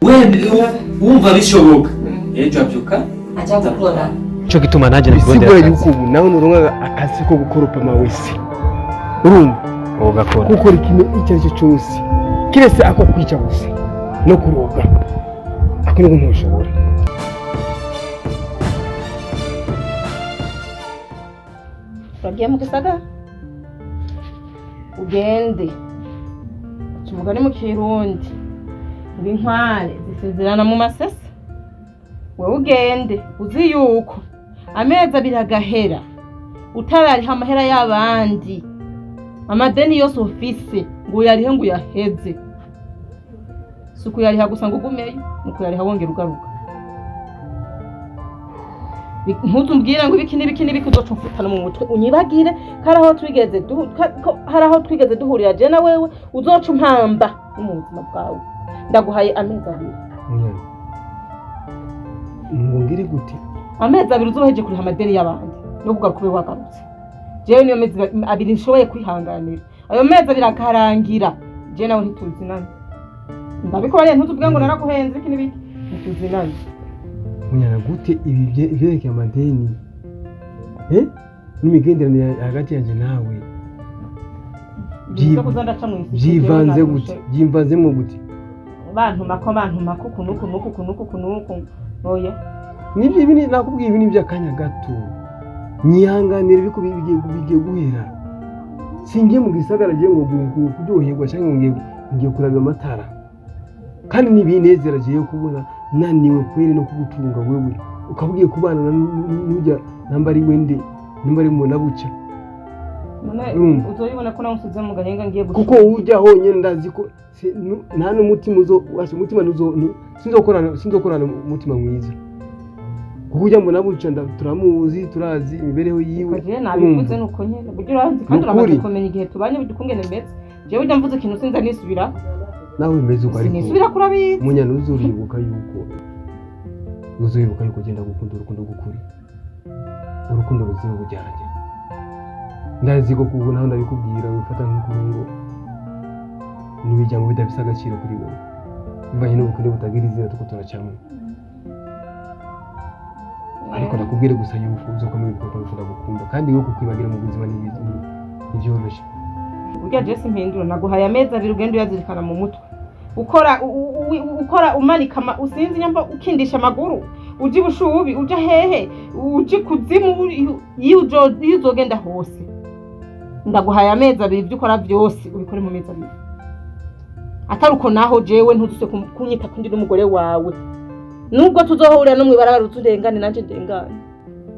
Wumva bishoboka, ejo abyuka aja gukora. Cyo gituma nanjye Bisigura nakirondera. Yuko ubu nawe nuronka akazi ko gukoropa ama WC, urumva? Ugakora. Gukora ikintu icyo ari cyo cyose kiretse ako kwica gusa no kuroga, ako niko ntushobora. Uragiye mu gisagara, ugende. Uca umugani mu Kirundi ngo inkware zisezerana mu masese. Wewe ugende uzi yuko amezi 2 agahera utarariha amahera y'abandi, amadeni yose ufise ngo uyarihe, ngo uyaheze. Si ukuyariha gusa ngo ugumeyo, ni ukuyariha wongera ugaruka. Ntuzumbwire ngo ibiki n'ibiki n'ibiki, uzoca umfutana mu mutwe unyibagire ko hari aho twigeze ko hari aho twigeze duhurira je na wewe. Uzoca umpamba no mu buzima bwawe. Ndaguhaye amezi 2. Munyana, ngo ngire gute? Amezi 2 uzoheje kuriha amadeni y'abandi no kugaruka ube wagarutse. Jewe niyo mezi 2 nshoboye kwihanganira. Ayo mezi 2 akarangira, je nawe ntituzinanye. Ndabikubariye, ntuzubwire ngo naraguhenze iki n'ibiki, ntituzinanye. Munyana, gute ibi vyerekeye amadeni n'imigenderanire hagati yanjye nawe? Ibintu vyo kuza ndaca mw'isi, Vyivanze jewe gute? narushe. Vyivanzemwo gute? Bantumako, bantumako uku n'uku n'uku uku n'uku uku n'uku, oya. Nibyo, ibi nakubwiye, ibi ni iby'akanya gato. Nyihanganire, biko bigiye guhera. Singiye mu gisagara giye ngo kuryoherwa cyangwa ngo ngiye kuraba amatara, kandi nibinezera giye kubona naniwe kweri no kugutunga wewe ukaba ugiye kubana na nujya namba ari wende nimba ari mubona bucya. None Urumva? uzoyibona ko nawe usize mu gahinga ngiye Kuko ujya honyine ndazi ko nta n'umutima uzo wasi umutima nuzo sinzokorana umutima mwiza, kuko ujya mbona bucya turamuzi, turazi imibereho yiwe. Je nabivuze nuko nyene burya uranzi kandi Nukuri. uramaze kumenya igihe tubanye burya ukungene meze. Jewe burya mvuze ikintu sinza nisubira. Nawe bimeze uko, ariko Sinisubira, kurabizi. Munyana, uzuribuka yuko ugenda gukunda urukundo rw'ukuri, urukundo ruzira uburyarya. Ndazi ko kubu naho ndabikubwira wifata nk'ukuri ngo n'imiryango bidafise agaciro kuri wowe bivanye n'ubukene butagira izina tuko turacamo, ariko ndakubwire gusa yuko uzokomeza ibikorwa bishobora gukunda, kandi wowe kukwibagira mu buzima ntibyoroshe. Burya je simpindura. Naguhaye amezi 2, ugenda uyazirikana mu mutwe. Ukora ukora umanika usinzi nyamba ukindisha amaguru, uja ibushubi, uja hehe, uja ikuzimu, iyo uzogenda hose. Ndaguhaye amezi 2, ibyo ukora byose ubikore mu mezi 2. Atari uko naho jewe ntuzuse kunyita kundi n'umugore wawe, nubwo tuzohurira no mw'ibarabara, uzurengane nanje ndengane.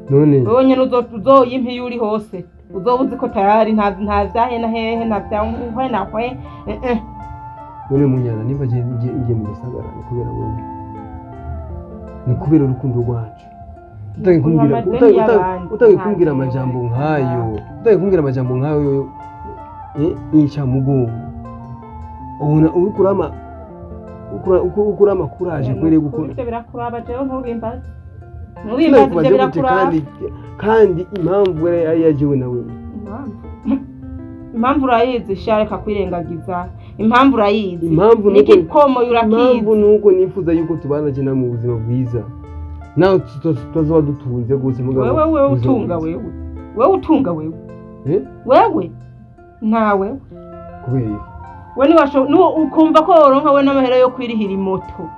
None Wewe nyene uzoyimpa iyo uri hose, uzoba uzi ko tayari nta vyahe na hehe, nta vya hwe na hwe, eh eh. None munyana, nimba ngiye mu gisagara ni kubera wowe, ni kubera urukundo rwacu. Utangiye kumbwira Amadeni y'abandi, utangiye kumbwira nta amajambo jewe. nkayo, utangiye kumbwira amajambo nkayo incamugongo, ubona uriko urama uriko urama kuraje kwere gukora. Ivyo birakuraba, jewe ntubimbaze, ntubimbaze ivyo. Sinakubaze gute? Birakuraba. Kandi impamvu ari iya jewe na wewe. Impamvu urayizi sha, reka kwirengagiza. Impamvu urayizi. Impamvu nuko N'igikomo urakizi. Impamvu nuko nifuza yuko tubana je nawe mu buzima bwiza, nawe tutazoba dutunze gose mugabo Wewe wewe ubuzima utunga bwiza. wewe, wewe utunga wewe. Eh? Wewe ntawe. Kubera iki? We niwasho nuwo ukumva ko woronka we n'amahera yo kwirihira imoto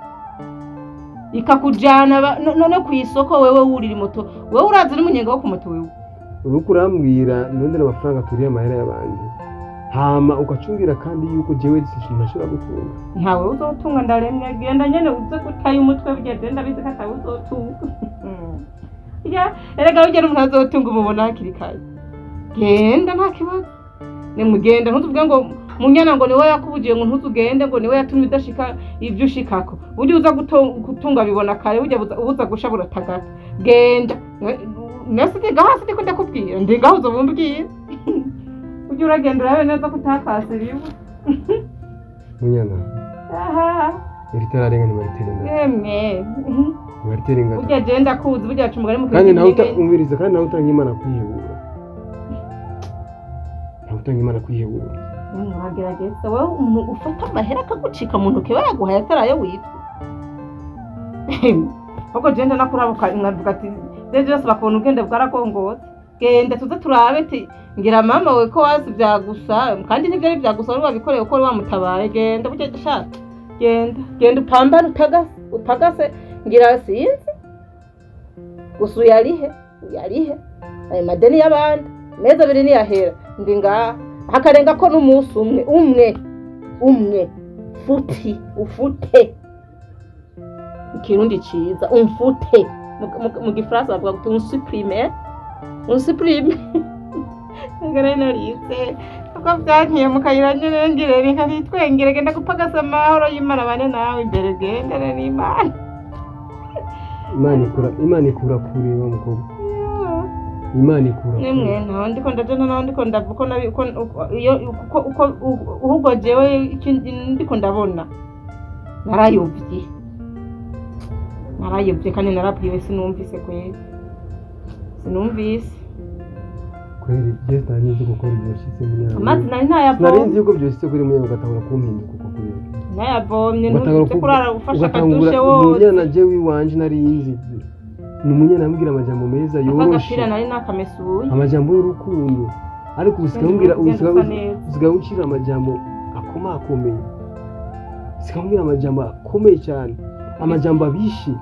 ikakujana no kw'isoko. Wewe wurira imoto, wewe urazi n'umunyenga wo ku moto wewe. Uriko urambwira ndondera amafaranga turiye amahera y'abandi, hama ugacumbwira kandi yuko jewe ntashobora gutunga. Ntawe uzotunga, ndaremye. Genda nyene uze gutaye umutwe, burya je ndabizi ko atawe uzotunga. Ya erega burya n'umuntu azotunga umubona hakiri kare. Genda, nta kibazo, nimugenda. Ntutuvuge ngo munyana ngo niwe yakubugiye, ngo ntuzugende, ngo niwe yatumye udashika ibyo ushikako. Burya uza gutunga bibona kare, burya ubuza gusha buratagata. Genda nese ndi ngaho, ndiko ndakubwira, ndi ngaho uzobumbwira. Ujye uragenda urabe neza ko utakasiriwe. Munyana, Aha. iritararenga ntibaritera ingata. Emwe. Ntibaritera ingata. Burya je ndakuzi, burya aca umugani mu Kandi nawe Kirundi. umviriza, kandi nawe utanga Imana kwihebura, nawe utanga Imana kwihebura. Mwagerageza wowe umuntu ufata amahera akagucika mu ntoki bayaguhaye atari ayo witwa. Ahubwo je ndanakuraba nkavuga ati rero byose bakubona ubwende bwaragongotse, genda tuze turabe ati ngira mama we ko wazi vyagusa, kandi ntivyari vyagusa, wari wabikoreye uko wari wamutabaye. Genda burya sha, genda genda upambane, utagase utagase, ngira sinzi gusa uyarihe uyarihe ayo madeni y'abandi. Amezi 2 niyahera ndi ngaha, hakarenga ko n'umunsi umwe umwe umwe, futi ufute ikirundi ciza, umfute mu gifaransa bavuga ngo unsupprime unsupprime. Ngara narize uko byankiye mu kayira nyene, ngire reka nitwengere, genda gupagasa amahoro y'Imana bane nawe imbere, gendana n'Imana. Imana ikura, Imana ikura kure wa mukobwa, Imana ikura kure. Nimwe ntaho ndiko ndaja, naho ndiko ndavuga uko nabi uko iyo uko uko ahubwo jewe ikindi ndiko ndabona narayobye narayobye kandi narabwiwe, sinumvise kweri, sinumvise. Kweri je sinari nzi gukora ibyo yashyize muri yawe. Amazi nari Sinari ntayavomye. nzi yuko byose kuri muyango ugatangura kumpinduka uko kubera Ntayavomye. Ugatangura Ntuze kurara ufashe ugatangura akadushe wose. Umunyana je wiwanje nari nzi ni umunyana ambwira amajambo meza yoroshe. Agapira nari nakamesuye. Amajambo y'urukundo, ariko usigaye umbwira Ugenda usigaye usa neza. usigaye uncira amajambo akomakomeye, usigaye umbwira amajambo akomeye cyane, amajambo abishe,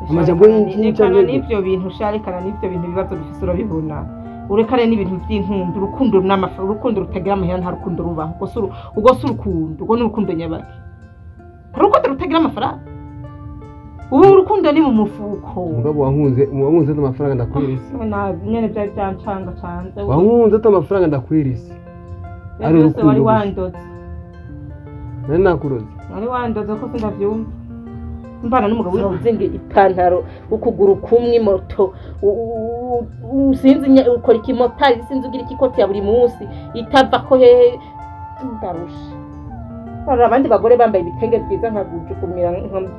amajambo Rekana y'incamake. n'ivyo bintu sha, rekana n'ivyo bintu, ibibazo dufise urabibona, urekane n'ibintu vy'inkundo. Urukundo n'amafa, urukundo rutagira amahera nta rukundo rubaho. Ubwo si ubwo si urukundo, ubwo ni urukundo nyabaki. Hari urukundo rutagira amafaranga? Ubu urukundo ni mu mufuko. Umugabo wankunze, wankunze ata amafaranga ndakwerese. Na nyene vyari vyancangacanze. Wankunze ata amafaranga ndakwerese. Vyari Ari vyose wari urukundo gusa. wandoze. Nari nakuroze. Wari wandoze ko sindavyumva mbana n'umugabo wizinga ipantaro ukuguru kumwe, moto sinzi ukora ikimotari, sinzi ugira ikikoti ya buri munsi itava ko hehe, ndarusha. Hari abandi bagore bambaye ibitenge vyiza nkagujukumira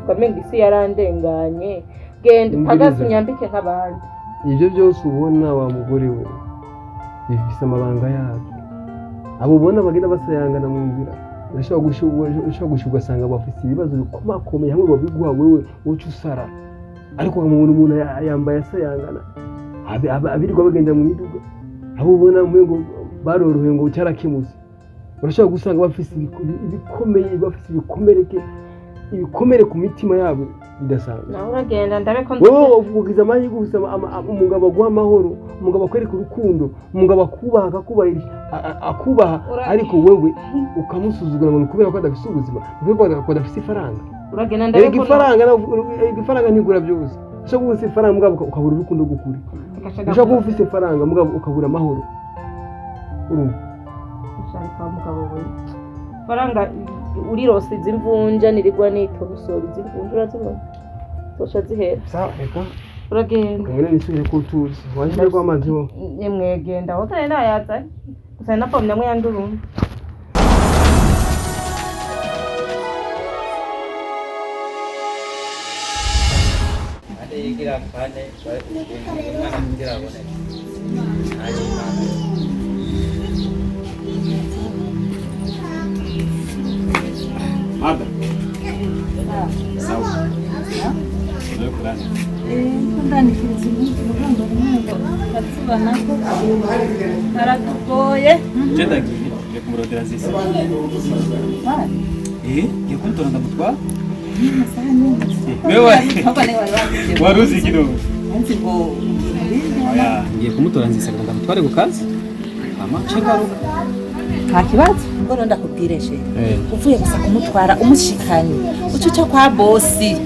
nkamenga isi yarandenganye. Genda upagase. Umviriza. Unyambike nk'abandi. Ibyo byose ubona wa mugore we bifise amabanga yabyo. Abo ubona bagenda basayangana mu nzira, urashobora gushuka ugasanga bafise ibibazo bikomakomeye hamwe babiguha wewe uca usara, ariko ukamubona umuntu yambaye asayangana. Abirirwa bagenda mu miduga, abo ubona umengo barorohewe ngo cyarakemutse, urashobora gusanga bafise ibikomeye, bafise ibikomereke, ibikomere ku mitima yabo bidasanzwe. Nawe uragenda ndabe ko Wowe ugize amahirwe ufise umugabo aguha amahoro, umugabo akwereka urukundo, umugabo akubaha, akakubahiriza, akubaha, ariko wewe ukamusuzugura ngo ni kubera ko adafise ubuzima, ni kubera ko adafise ifaranga. Uragenda ndabe Erega ko ifaranga erega ifaranga ntigura byose. Ushobora kuba ufise ifaranga mugabo ukabura urukundo rw'ukuri. Ushobora kuba ufise ifaranga mugabo ukabura amahoro, urumva? Ushaka umugabo we faranga urirose izi mvunja nirirwa nitobosora izi mvunja urazibona zoca zihera. Sawa, reka. Uragenda. Ngene nisubire ko utuzi waje ko amazi wowe. Nimwe genda wowe kandi ntayazanye gusa napomye amwe yandurumva. Ade yigira kane umwana kugira aboneke. Hanyuma Mada. Sawa. Nawe kurani. Karatugoye. Je ndagiye ngiye kumurondera nziza. Ngiye kumutora ndamutwara. Wewe wari uzi ikintu? Oya, ngiye kumutora nziza ngo ndamutware ku kazi. Hama nce ngaruka. Nta kibazo, ngo ndakubwire she, uvuye gusa kumutwara umushikanye uca uca kwa bosi.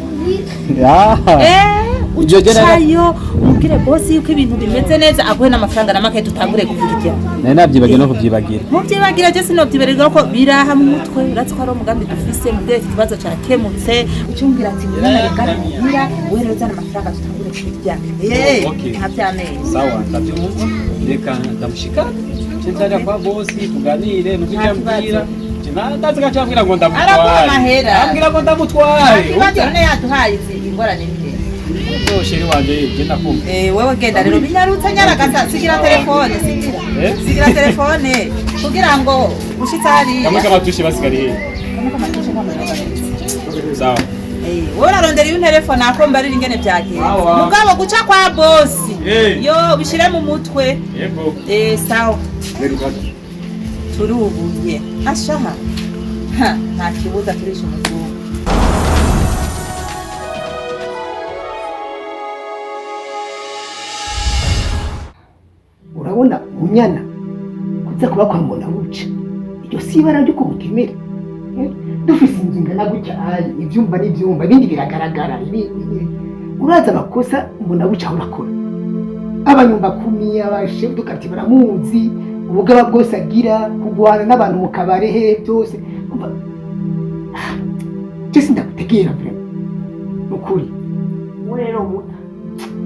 Ibyo uca jye ucayo umubwire bosi yuko ibintu bimeze neza, aguhe n'amafaranga na make dutangure kubirya. Nari nabyibagiye no kubyibagira. Muvyibagira je sinovyibarirwa ko biraha mu mutwe, uratsi ko ari umugambi dufise, mubwire iki kibazo carakemutse, ucumbwira ati ngwino reka muhira wewe rero uzana amafaranga dutangure kubirya. Okay. Nta vy'amenyo. Sawa, ndabyumva. Reka ndamushika. Nce nzaja kwa bosi tuganire numve icyo Nta kibazo. ambwira. Nce ndazi ko ambwira ngo ndamutware. Araguha amahera. Ambwira ngo ndamutware. Ikibazo none yaduhaye izi ingorane ni hehe? Ubwo sheri wanje je ndakumva. Wewe genda rero binyarutse nyaragasa, sigira telefone, sigira. Eh? Sigira telefone kugira ngo ushitse hariya. Kamwe k'amatushe basigariye. Kamwe k'amatushe kamwe. Sawa. Wowe urarondera iyo unterefone ako mbarira ingene vyagenze. Sawa. Mugabo guca kwa bosi. Eh. Yo bishire mu mutwe. Yego. Sawa. Merukaga. Turubuye. Ashaha. Ha, nta kibuza turisha umuzungu. Urabona Munyana kuza kuba kwa mbona buca, iryo si ibara ryo kumutemera. Dufise inzu ingana gutya, ayi ivyumba n'ivyumba ibindi biragaragara uraza amakosa mbona buca aho urakora abanyumba kumi, abashefu dukati baramuzi ubugaba bwose agira, kugwana n'abantu mu kabare he byose. Umva, je sindagutegera vraiment nukuri. Ubu rero muta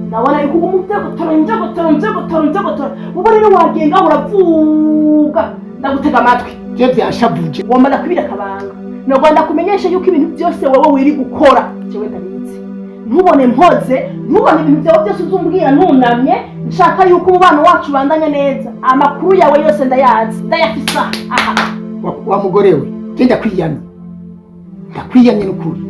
ndabona yuko ubu mvyagotora mvyagotora mvyagotora mvyagotora, ubu rero wagenga uravuga ndagutega amatwi. Je vyashavuje. Wamara kubira akabanga nagwa ndakumenyesha yuko ibintu byose wowe wiri gukora jewe ndabizi. Ntubone mpoze, ntubone ibintu byawe byose uzumbwira nunamye, nshaka yuko umubano wacu ubandanya neza. Amakuru yawe yose ndayazi, ndayafise aha. Wa mugore we, je ndakwiyamye, ndakwiyamye nukuri.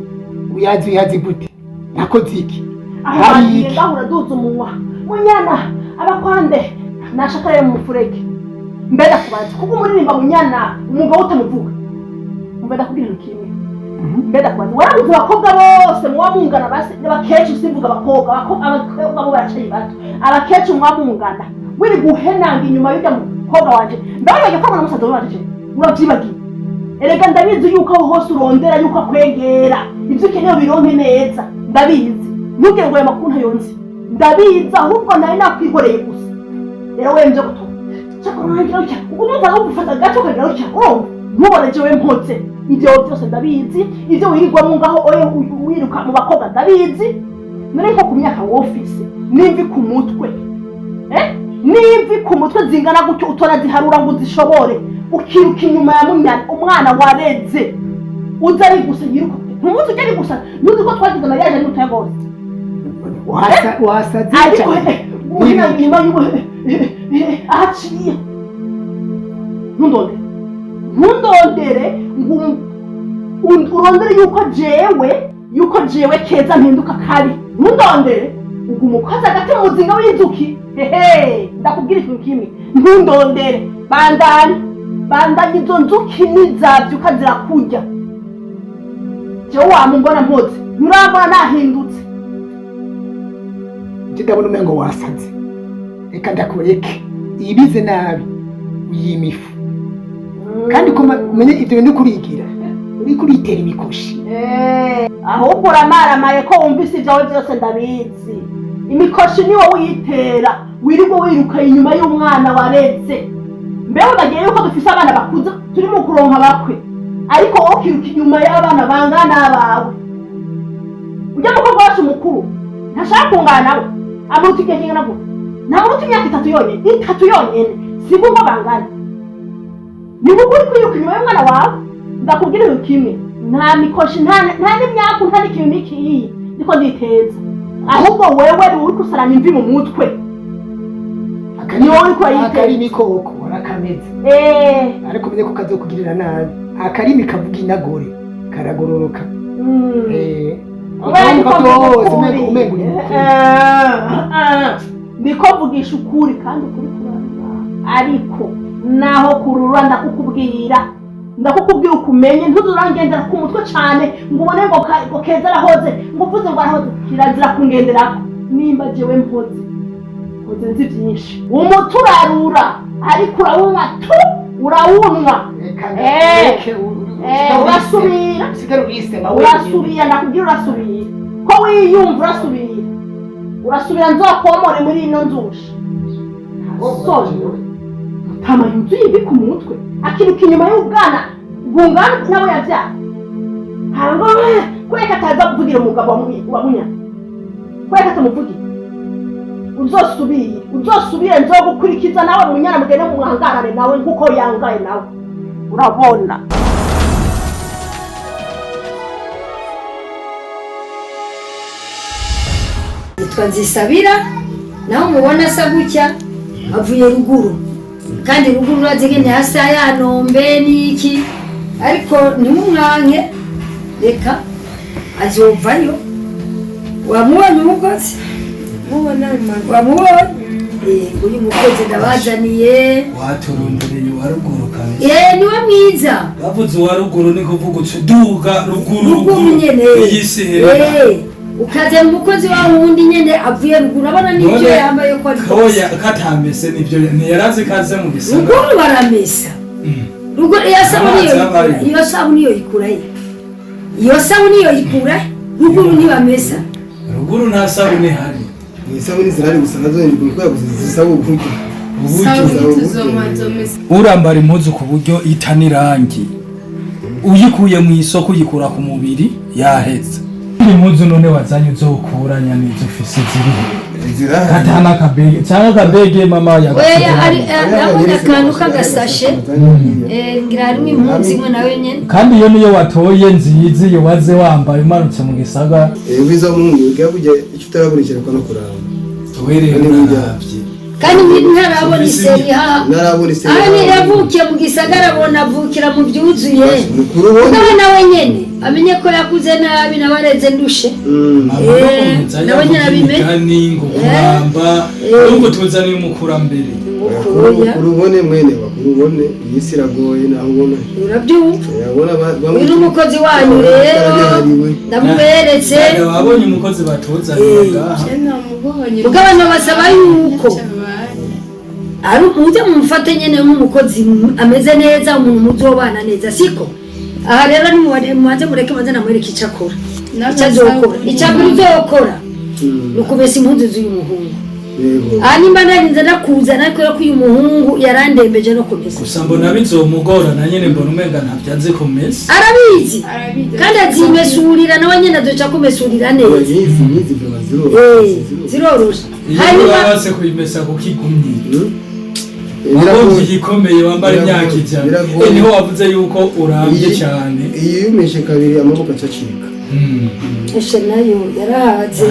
Uyazi uyazi gute nakoze iki? Aho Hari wagiye iki? ngaho uraduza umunwa Munyana abakwande nashaka rero mu mufurege mbe ndakubaza kuko umuririmba Munyana umugabo utamuvuga. Mbe ndakubwira ikintu kimwe, mbe ndakubaza warabuze abakobwa bose muba mungana basi abakecuru, simvuga abakobwa, abakobwa bo baracari bato, abakecuru muba mungana wiri guhenanga inyuma y'urya mukobwa wanje. Ndabibagiye ko mbona musaza wanje urabyibagiye. Erega ndabizi yuko aho hose urondera yuko akwegera ibyo ukeneye ubironke neza, ndabizi. Ntugire ngo ayo makuru ntayo nzi, ndabizi, ahubwo nawe nakwihoreye gusa. Rero wewe mvyo gutora cyakora urangira utya ubwo numva ugufata gato ukagira utya, urumva ntubone jewe mpotse. Ibyo byose ndabizi, ibyo wirirwamo ngaho oye wiruka mu bakobwa ndabizi. None nko ku myaka wofise n'imvi ku mutwe, n'imvi ku mutwe zingana gutyo utoraziharura ngo uzishobore, ukiruka inyuma ya Munyana umwana wareze uza ari gusa yiruka ntumuzi ujya ari gusa ntuzi ko twagize mariage ari mutoya rwose. Wasaze ariko cyane. guhina inyuma y'ubu ahaciye ntundondere, ntundondere ngo urondere yuko jewe Keza mpinduka kabi. Ntundondere uguma ukoze agati mu muzinga w'inzuki. Hehe, ndakubwira ikintu kimwe, ntundondere, bandanye bandanye izo nzuki nizavyuka zirakurya. Jewe wamumbona mpoze nturambona nahindutse. Je ndabona umengo wasaze, reka ndakureke ibize nabi uyima ifu, kandi ko umenye ivyo bintu kurigira uriko uritera imikoshi. Ahubwo uramaramaye ko wumvise ibyawe byose ndabizi. Imikoshi ni wowe uyitera, wirirwa wiruka inyuma y'umwana wareze. Mbeho bagiye yuko dufise abana bakuze turi mu kuronka bakwe, ariko wowe ukiruka inyuma y'abana bangana abawe. Ujya mukobwa wacu mukuru ntashaka kungana nawe, amuruta igihe kingana gute? Ntamuruta imyaka 3 yonyene, 3 yonyene, si kuko bangana. Ni kuko uri kwiruka inyuma y'umwana wawe. Ndakubwira ikintu kimwe, nta mikoshi, nta n'imyaku, nta n'ikintu n'ikiyi ndiko nditeza, ahubwo wewe uri kusarana imvi mu mutwe. Ni wowe uriko urayiteza. Akarimi koko warakameze, ariko umenye ko kazokugirira nabi. Akarimi kavuga inagore karagororoka. Kubera niko Ukumva mvuga byose, ukuri. umengo uri mukuru. Niko mvugisha ukuri kandi ukuri kurarura, ariko naho kurura ndakukubwira, ndakukubwira ukumenye. Ntuzurangendera ku mutwe cane ngo ubone ngo Keza arahoze, ngo uvuze ngo arahoze, kirazira kungenderako. Nimba jewe mpoze mpoze nzi byinshi, umuti urarura ariko urawunywa tu, urawunywa. Reka ndakureke, urasubira. usigare urisema wenyine. Urasubira, ndakubwira urasubira, ko wiyumva urasubira, urasubira nzokomore muri ino nzusha. Soni mutama yuzuye imvi ku mutwe akiruka inyuma y'ubwana bungana nabo yavyara. Hango kureka ataza kuvugira umugabo wa Munyana, kureka atamuvugira. Uzosubire, uzosubire nzogukurikiza nawe Munyana, mugende muhangarane nawe nkuko yangaye nawe urabona. Yitwa Nzisabira, naho mubona asa gutya avuye ruguru, kandi ruguru urazi ngene hasa ya nombe n'iki, ariko ntimumwanke, reka Azovayo. Wamubonye umukozi? Mubona mama. Wamubonye? Uyu mukozi ndabazaniye. Waturundereye uwa ruguru kabisa. Niwe mwiza. Bavuze uwa ruguru ni kuvuga uti duga ruguru. Ruguru nyene. Iyi si hera. Ukazana umukozi wa wundi nyene avuye ruguru, abona n'ibyo None yambaye ko ari Koya katamese nivyo ntiyarazi kaze mu gisagara. Ruguru baramesa. Ruguru iyo sabuni Amazi abayo. iyo sabuni yo ikura he? Iyo sabuni yo ikura he? Ruguru ntibamesa. Ruguru nta sabuni ihari. Ni isabuni zirahari gusa nazo ni kubera gusa zisaba uburyo. Urambara impuzu ku buryo itana irangi, uyikuye mu isoko uyikura ku mubiri yaheze. Impuzu none wazanye uzokuranya n'izo ufise ziriho katana akabege cyangwa akabege mama Oya ari ndabona akantu k'agasashe, ngira harimo impunzi imwe nayo nyene. Kandi iyo niyo watoye nziza, iyo waze wambaye umanutse mu gisagara. Ubwiza bw'umuntu bwabugiye icyo utarabona no kuraba. Uhereye uravye. Kandi ntarabona iseri ha. Ntarabona iseri. Aha yavukiye mu gisagara, abona avukira mu byuzuye. Mukuru we. Nawe nawe nyene amenye ko yakuze nabi nabareze ndushe. Nawe nyene abimenye. Ni ngo kuramba nubwo tuzaniye umukurambere. Kuri ubone mwene bakuru ubone iyi si iragoye naho ubona. Urabyumva? Urabona bamwe. Uyu ni umukozi wanyu rero ndamuberetse. Wabonye umukozi batuzaniye ngaha. Mugabane basaba yuko ari ujya mumufate nyene nk'umukozi ameze neza, umuntu muzobana neza, siko? Aha rero nimubanze mureke manze namwereke icyo akora, icyo azokora. Icya mbere uzokora ni ukumesa impuzu z'uyu muhungu. Aha nimba narinze ndakuzana ariko ko uyu muhungu yarandembeje no kumesa. Gusa mbona bizomugora na nyene, mbona umenga ntabyo azi kumesa. Arabizi kandi azimesurira nawe nyene azoca kumesurira neza. Ziroroshe. Hanyuma base kuyimesa kuko igumye. Biragoye igikomeye wambara imyaka 100. Niho wavuze yuko urambye cyane. Iyo yumeshe kabiri amaboko acacika. Eshe nayo yarahaze.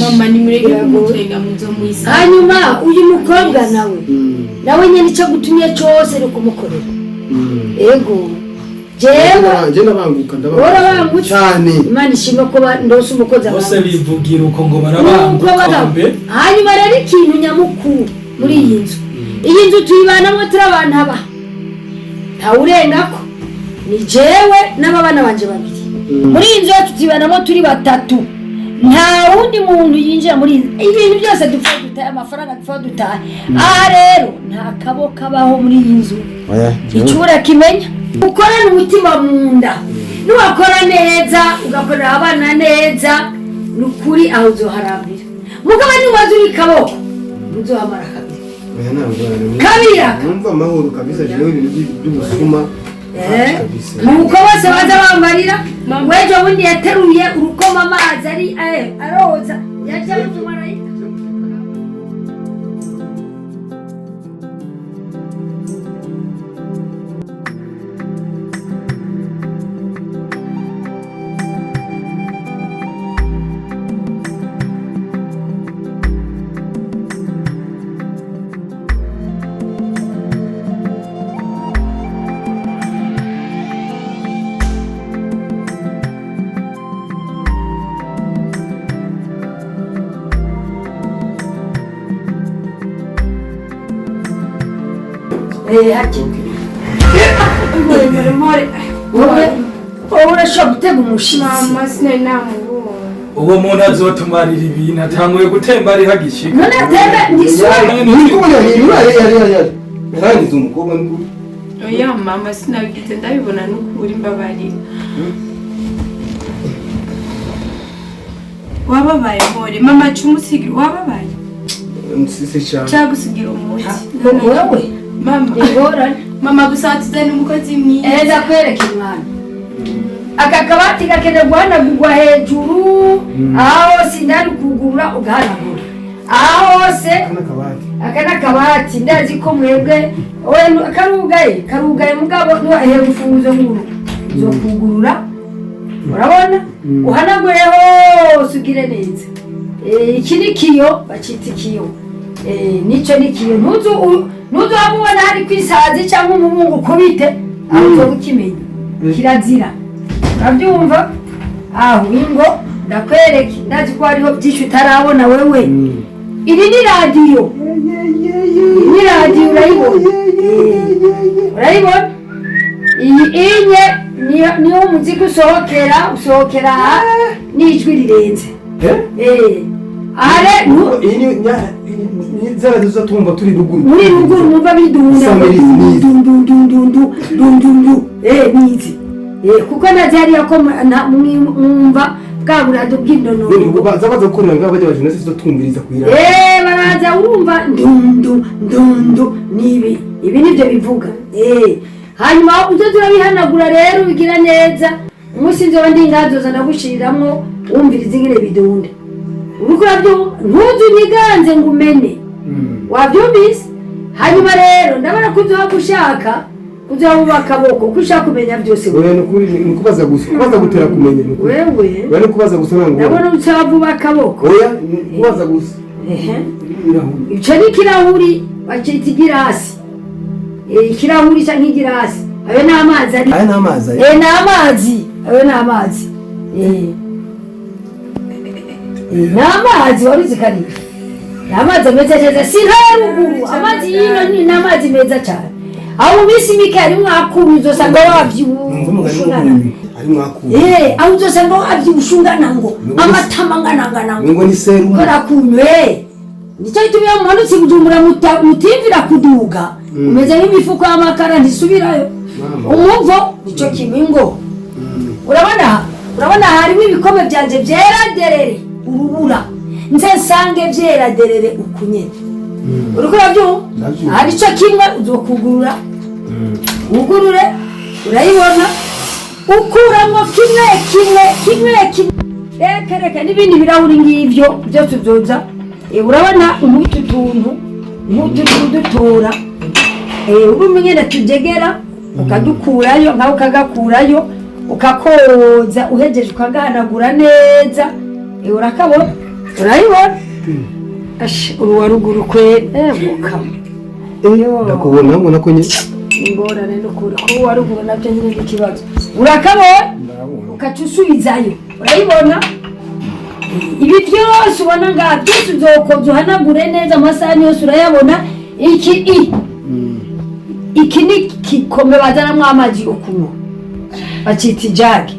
Mama ni mureke kumutwenga muzo mwisa. Hanyuma uyu mukobwa nawe nawe nyene icyo gutumye cyose ni kumukorera. Ego. Jewe je nabanguka ndabanguka cyane. Imana ishimwe ko ndose umukozi abantu. Bose bivugira uko ngo barabanguka mbe. Hanyuma rero ikintu nyamukuru muri iyi nzu. Iyi nzu tuyibanamwo turi abantu aba. Ntawurengako. Ni jewe n'ababana banje babiri. Muri iyi nzu tuyibanamwo turi batatu. Nta wundi muntu yinjira muri ibintu byose dupfa dutaye, amafaranga dupfa dutaye. Aha rero nta kabo kabaho muri iyi nzu. Icura kimenya ukorana umutima mu nda. Nuwakora neza ugakorera abana neza nukuri aho uzoharambira. Mugabo niwaza uri kaboko uzohamara kabiri. Kabira. Numva amahoro kabisa jewe ibintu by'ubusuma. Nuko bose baza bambarira wejo bundi yateruye urukoma amazi ari aroza yaje umumarayika. Urashobora gutega umushitsi. Mama sinari namubonye. Uwo muntu azotumarira ibintu atanguye gutemba ari hagishika. None atemba ndisura. Yarangiza umukobwa n'ukuri. Oya mama sinabigize ndabibona n'ukuri mbabarira. Wababaye mpore mama cumusigira wababaye. Nsise cyane. Cyagusigira umuti. Wowe mama ingorane. Mama gusa tuzane umukozi mwiza. Ndakwereka mwana. Aka kabati gakeneye guhanagurwa hejuru, aho hose indani kugurura ugahanagura. Aho hose aka n'akabati ndazi ko mwebwe karugaye karugaye mugabo ntiwahera urufunguzo nguru uzokugurura urabona uhanagure hose ugire neza. Iki ni kiyo bacita ikiyo, nico ni kiyo ntuzuhaba ubona hari kwisazi cyangwa umumungu ukubite aho uzoba ukimenya kirazira. Urabyumva? Aho ingo ndakwereke, ndazi ko hariho byinshi utarabona wewe. Iri ni radiyo, iyi ni radiyo, urayibona? Urayibona iyi inye? Niyo umuziki usohokera aha n'ijwi rirenze. Aha rero Iyi ni zara tuza tumva turi ruguru. Muri ruguru mwumva bidunda. Isamirizi nizi. Dundundundu dundundu, nizi, kuko nazi hariya ko mwumva bwa burado bw'indono. Baza baza gukorera ngaho bajya bajuna tuza tumviriza kwira. Baraza wumva ndundu ndundu, nibi ibi nivyo bivuga. Hanyuma uzo turabihanagura rero ubigira neza. Umunsi nzoba ndi ngazoza ndagushiriramwo wumviriza ingene bidunda. Uriko uravyumva? Ntuzu unyiganze ngo umene, wavyumvise? Hanyuma rero ndabona ko uzoba ushaka kuzoba akaboko ko ushaka kumenya byose. Oya, nukuri ni kubaza gusa, kubaza gutera kumenya nukuri. Wewe. Oya, ni kubaza gusa nangwa. Ndabona uzoba akaboko. Oya, ni kubaza gusa. Ehe. Ibirahuri. Ico ni ikirahuri, bacita igirasi. Ikirahuri canke igirasi, ayo ni amazi ari. Aya ni amazi aya. Ni amazi, ayo ni amazi. Ni amazi wari uzi kari ni amazi ameze neza, si nka ya ruguru. Amazi y'ino ni amazi meza cyane. Aho mu minsi mike harimwo akuru, uzosanga wavyibushe ungana. Ari mwakuru. Aho uzosanga wavyibushe ungana ngo amatama angana ngo. Ngo ni serumu. Kora kunywe, nicyo gituma iyo mumanutse Bujumbura mutimvira kuduga, umeze nk'imifuko y'amakara ntisubirayo. Umuvo nicyo kimwe ngo urabona harimo ibikombe byanje byera derere urubura, nze nsange byera derere ukunyene. Uriko urabyumva? Ndavyumva. Aha nicyo kimwe uzokugurura, ugurure, urayibona, ukuramo kimwe kimwe kimwe kimwe. Reka reka, n'ibindi birahuri ngivyo byose uzoza. Urabona nk'utu tuntu, nk'utu kudutora, urumva ingene tujegera, ukadukurayo nkawe, ukagakurayo, ukakoza, uhejeje ukagahanagura neza. Urakabona, urayibona. Ash, uru wa ruguru kweri, mukama. Ndakubona, mbona ko nye. Ingorane n'ukuri kuba uwa ruguru nabyo nyine ni ikibazo. Urakabona, ukaca usubizayo, urayibona. Ibi byose ubona ngaha byose uzokoza uhanagure neza, amasahani yose urayabona. Iki i iki ni igikombe bazanamwo amazi yo kunywa, bacita ijage.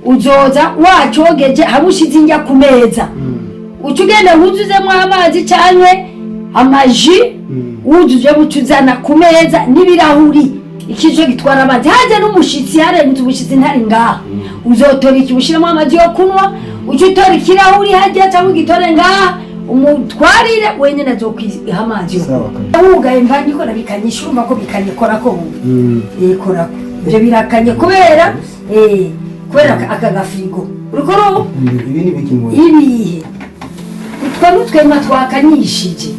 Uzoza wacogeje hamwe ushize indya ku meza, uca ugenda wuzuzemwo amazi canke amaji, wuzujemo uca uzana ku meza n'ibirahuri. Iki nico gitwara amazi. Haje n'umushitsi, harengutse umushitsi ntari ngaha, uzotora iki ushiremo amazi yo kunywa, uca utora ikirahuri harya cyangwa ugitore ngaha umutwarire wenyene, azokwiha amazi yo kunywa. Wugaye mva ndiko nabikanyisha, urumva ko bikanye, korako wumva, korako ivyo birakanye kubera aka gafirigo uriko urumva. Ibi ni biki ngo? Ibihe utwo n'utwema twakanyishije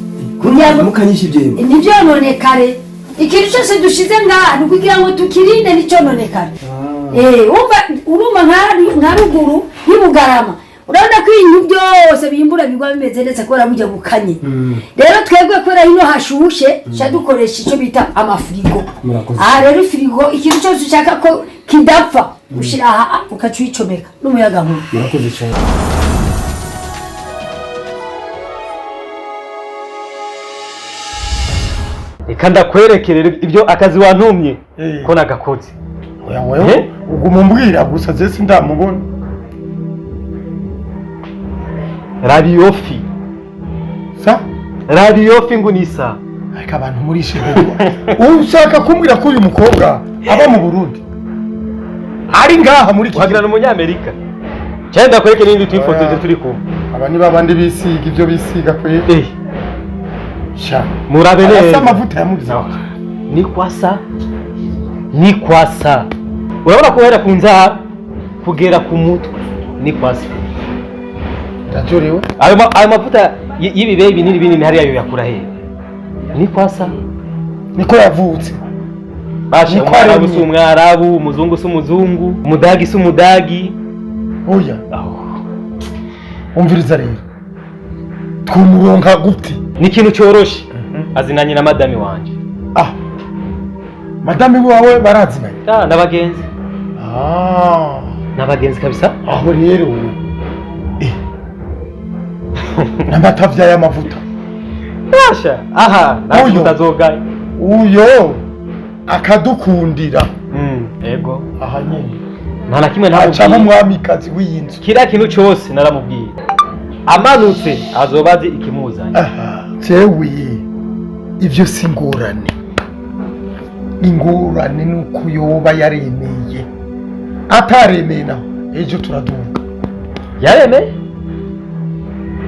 kugira ngo Mukanyisha ibyema. ntibyononekare. Ikintu cyose dushize ngaha ni ukugira ngo tukirinde nticyononekare. Wumva, urumva nka ruguru y'Ibugarama, urabona ko ibintu byose bimbura bigwa bimeze neza kubera burya bukanye. Rero twebwe kubera hino hashushe tuca dukoresha icyo bita amafirigo. Murakoze. Aha rero firigo, ikintu cyose ushaka ko kidapfa ushyira aha, ukaca uyicomeka n'umuyagankuba. Murakoze cyane. Reka ndakwereke rero ibyo akazi wantumye ko nagakoze. Oya, wewe uguma umbwira gusa, je sindamubona. Rabiyofi. Sa? Rabiyofi ngo nisa. Ariko abantu murishimirwa. Ushaka kumbwira ko uyu mukobwa aba mu Burundi? Ari ngaha muri iki Wagira ni umunyamerika. Cyane ndakwereke n'indi twifotoje turi kumwe. Aba ni babandi bisiga ibyo bisiga kwe. Sha. Murabe neza. Asa amavuta yamugize. Ni kwasa. Ni kwasa. Urabona ko uhera ku nzara kugera ku mutwe ni kwasa. Ndajorewe. Ayo mavuta y'ibibeyi binini binini hariya yo yakura he? Ni kwasa. Niko yavutse. Basha, Niko umwarabu aremye. si umwarabu, umuzungu si umuzungu, umudagi si umudagi. Oya. Umviriza rero. Twumuronka gute? Ni ikintu cyoroshe. Azinanye na madame wanje. Ah. Madame wawe barazinanye? Ah, n'abagenzi. Ah. N'abagenzi kabisa. Aho rero n'amata vy'ayamavuta. Asha, aha, Uyo. utazogaye. Uyo akadukundira. Ego. Aha nyene. Nta na kimwe Acamo ntamubwiye. umwamikazi w'iyi nzu. Kiriya kintu cyose naramubwiye. Amanutse azoba azi ikimuzanye. Aha, jewe ivyo si ingorane. Ingorane ni uko yoba yaremeye. Ataremeye naho ejo turaduga. Yaremeye?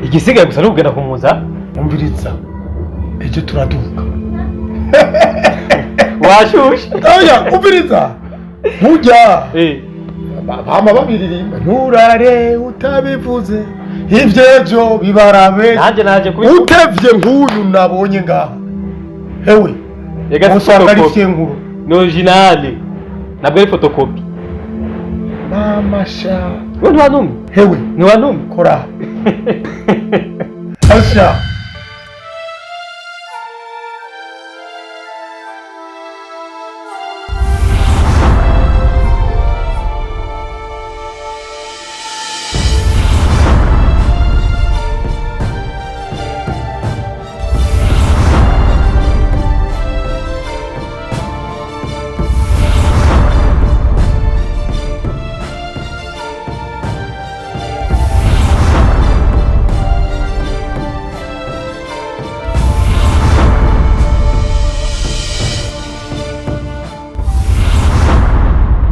Igisigaye gusa ni ukugenda kumuza. Umviriza, ejo turaduga. Washushe. Oya, umviriza. Burya bama babiririmba nturare utabivuze ivyejo bibarabe. Nanjye naje kubivuga. Utevye nk'uyu nabonye ngaha. Hewe, Ega si usanga ari photocopy. fyenkuru. Ni originale. Ntabwo ari photocopy. Mama sha. We ntiwantumye? Hewe, ntiwantumye? Kora. Asha.